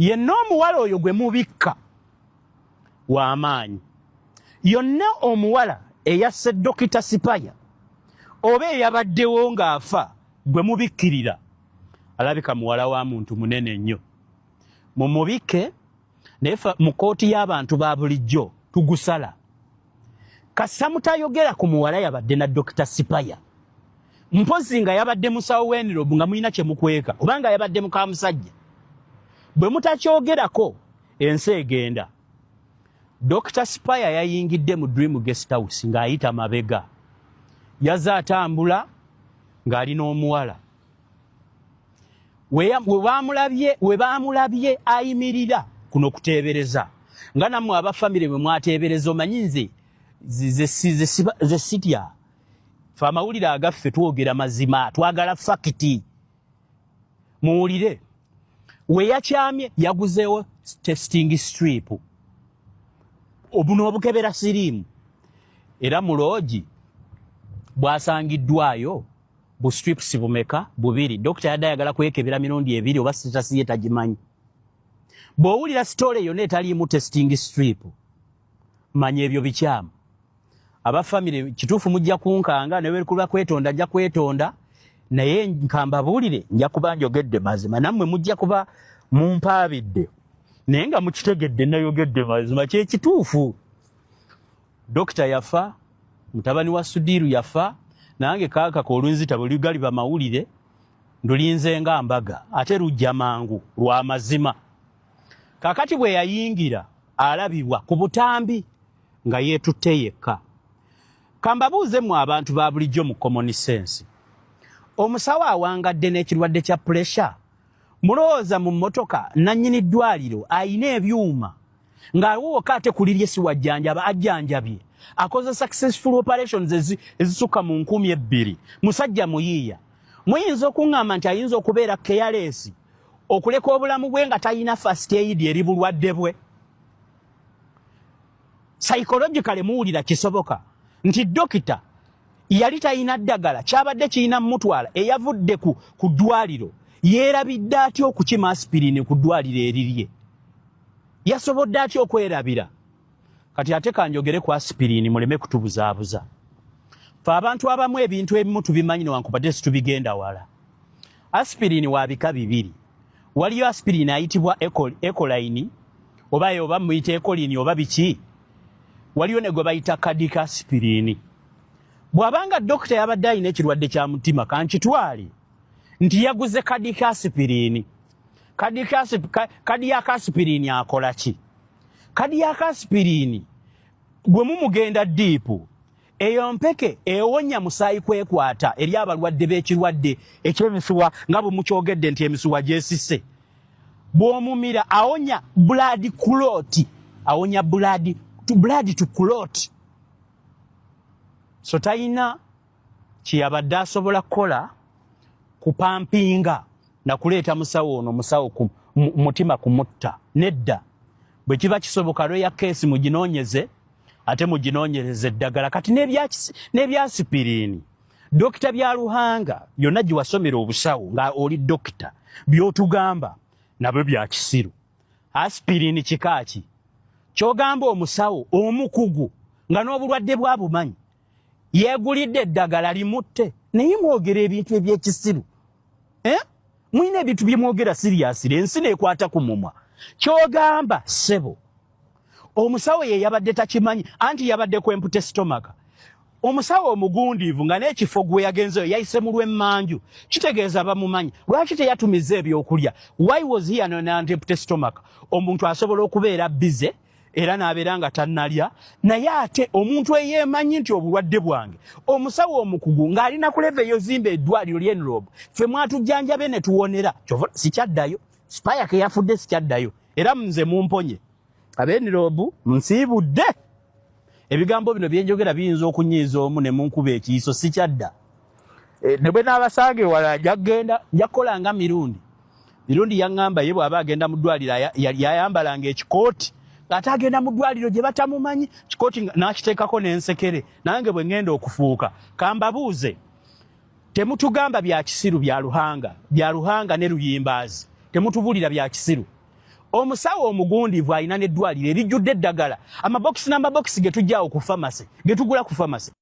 Yenna omuwala oyo gwe mubikka w'amaanyi. Yonna omuwala eyasse Dokita Sipaya oba eyabaddewo ng'afa gwe mubikkirira alabika muwala wa muntu munene nnyo. Mumubikke naye mu kkooti y'abantu ba bulijjo tugusala. Kasita mutayogera ku muwala yabadde na Dokita Sipaya, mpozi nga yabadde musawo w'Enrob nga mulina kye mukweka, oba nga yabadde mukamusajja, bwe mutakyogerako ensi egenda. Dokita Spire yayingidde mu Dream Guest House ng'ayita mabega, yaze atambula ng'ali n'omuwala. We baamulabye ayimirira kuno kuteebereza nga nammwe aba famire bwe mwateebereza. Omanyi nze ze sitya, fe amawulire agaffe twogera mazima, twagala fact. Muwulire, we yakyamye yaguzeewo testing strip, obuno obukebera siriimu, era mu lodge bwasangiddwayo bu strips bumeka? Bubiri. Dokita yadde ayagala kwekebera mirundi ebiri oba status ye tagimanyi. Bw'owulira story yonna etaliimu testing strip, manya ebyo bikyamu. Aba famire kituufu mujja kunkanga, naye kuba kwetonda nja kwetonda, naye nkambabuulire, nja kuba njogedde mazima, nammwe mujja kuba mumpaabidde, naye nga mukitegedde nayogedde mazima, kyekituufu. Dokita yafa, mutabani wa Sudiiru yafa, nange kaakaka olunzita bwe galiba mawulire ndulinze nga mbaga, ate lujja mangu lwa mazima. Kakati bwe yayingira alabibwa ku butambi nga yeetutte yekka. Kambabuuze mmwe abantu ba bulijjo mu common sense, omusawo awangadde n'ekirwadde kya pressure, mulowooza mu mmotoka nannyini ddwaliro ayina ebyuma ng'awowoka ate kulirye si wajjanjaba, ajjanjabye, akoze successful operations ezisukka mu 2000, musajja muyiiya, muyinza okuŋŋamba nti ayinza okubeera careless okuleka obulamu bwe nga talina first aid eri bulwadde bwe? Psychologically muwulira kisoboka nti dokita yali talina ddagala kyabadde kirina mutwala eyavudde ku ddwaliro, yeerabidde atya okukima aspirin ku ddwaliro erirye? Yasobodde atya okwerabira? Kati ate kanjogere ku aspirin, muleme kutubuzaabuza. Fe abantu abamu ebintu ebimu tubimanyi newankubadde situbigenda wala. Aspirin wa bika bibiri. Waliyo aspirin ayitibwa Ecoline, oba muyita Ecoline oba biki, waliyo ne gwe bayita cardiac aspirin. Bw'abanga dokita yabadde alina ekirwadde kya mutima, kankitwale nti yaguze cardiac aspirin. Cardiac aspirin akola ki? Cardiac aspirin bwe mumugenda deep, eyo mpeke ewonya musaayi kwekwata eri abalwadde b'ekirwadde eky'emisuwa, nga bwe mukyogedde nti emisuwa gyesise. Bw'omumira awonya blood clot, awonya blood to clot. So talina kyeyabadde asobola kukola kupampinga nakuleeta musawo ono, musawo ku mutima kumutta, nedda. Bwe kiba kisoboka lweya case muginoonyeze, ate muginoonyereze eddagala. Kati n'ebya aspirin, Dokita Byaruhanga, yonna gye wasomera obusawo nga oli dokita, by'otugamba nabyo bya kisiru. Aspirin kika ki kyogamba omusawo omukugu nga n'obulwadde bwabumanyi yeegulidde eddagala limutte? Naye mwogera ebintu ebyekisiru, eh? Mulina ebintu byemwogera seriously, ensi neekwata ku mumwa. Kyogamba ssebo omusawo ye yabadde takimanyi anti yabadde ku empty stomach? Omusawo omugundiivu nga n'ekifo gwe yagenzeyo yayise mu lw'emmanju, kitegeeza bamumanyi, lwaki teyatumiza ebyokulya? Why was he on an empty stomach? Omuntu asobola okubeera busy era n'abeera nga tannalya, naye ate omuntu eyeemanyi nti obulwadde bwange, omusawo omukugu ng'alina ku level eyozimba eddwaliro ly'Enrob, ffe mwatujjanjabe ne tuwonera, kyova sikyaddayo. Spire ke yafudde sikyaddayo, era nze mumponye ab'Enrob, nsiibudde. Ebigambo bino byenjogera biyinza okunyiiza omu ne munkuba ekiiso. Sikyadda. Ne bwe naabasanga ewala nja kugenda, nja kukola nga Mirundi. Mirundi yaŋŋamba ye bw'aba agenda mu ddwaliro yayambalanga ekikooti ng'ate agenda mu ddwaliro gye batamumanyi, kikooti n'akiteekako n'ensekere. Nange bwe ŋŋenda okufuuka, kambabuuze, temutugamba bya kisiru bya Luhanga, bya Luhanga ne Luyimbaazi, temutubuulira bya kisiru. Omusawo omugundiivu alina n'eddwaliro erijjudde eddagala, amabokisi n'amabokisi ge tujjaawo ku famasi, ge tugula ku famasi.